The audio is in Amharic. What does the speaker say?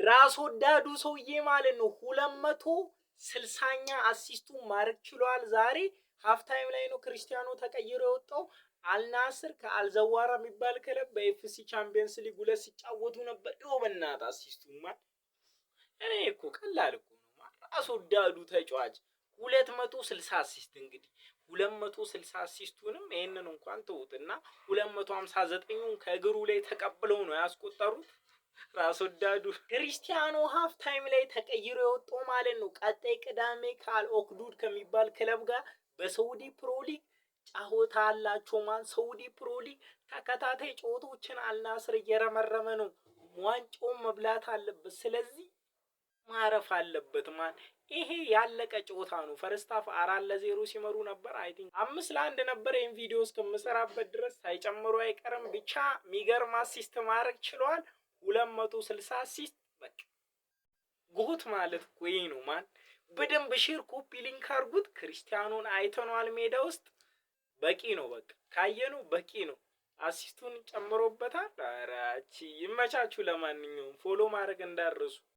ራስ ወዳዱ ሰውዬ ማለት ነው። 260ኛ assist ኡ ማድረግ ችሏል። ዛሬ half time ላይ ነው ክርስቲያኖ ተቀይሮ የወጣው። አልናስር ከአልዘዋራ የሚባል ክለብ በ AFC Champions League ሁለት ሲጫወቱ ነበር። ይኸው በእናትህ assist ኡ man፣ እኔ እኮ ቀላል እኮ ነው። ራስ ወዳዱ ተጫዋች 260 assist፣ እንግዲህ 260 assist ኡንም ይህንን እንኳን ተውትና 259ኙን ከእግሩ ላይ ተቀብለው ነው ያስቆጠሩት። ራስ ወዳዱ ክርስቲያኖ half time ላይ ተቀይሮ የወጣው ማለት ነው። ቀጣይ ቅዳሜ ከአልኦክዱድ ከሚባል ክለብ ጋር በሳውዲ Pro League ጨዋታ አላቸው። Man፣ ሳውዲ Pro League ተከታታይ ጨዋታዎችን አልናስር እየረመረመ ነው። ዋንጫውን መብላት አለበት። ስለዚህ ማረፍ አለበት man። ይሄ ያለቀ ጨዋታ ነው። First half 4-0 ሲመሩ ነበር። I think 5-1 ነበር። ይህን ቪዲዮ እስከምሰራበት ድረስ ሳይጨምሩ አይቀርም። ብቻ የሚገርም assist ማድረግ ችሏል። 260 assist፣ በቃ GOAT ማለት እኮ ይሄ ነው man። በደንብ share፣ copy link አድርጉት። ክርስቲያኖን አይተኗል ሜዳ ውስጥ፣ በቂ ነው። በቃ ካየነው በቂ ነው። Assist ኡን ጨምሮበታል። ኧረ ይመቻችሁ። ለማንኛውም follow ማድረግ እንዳትረሱ።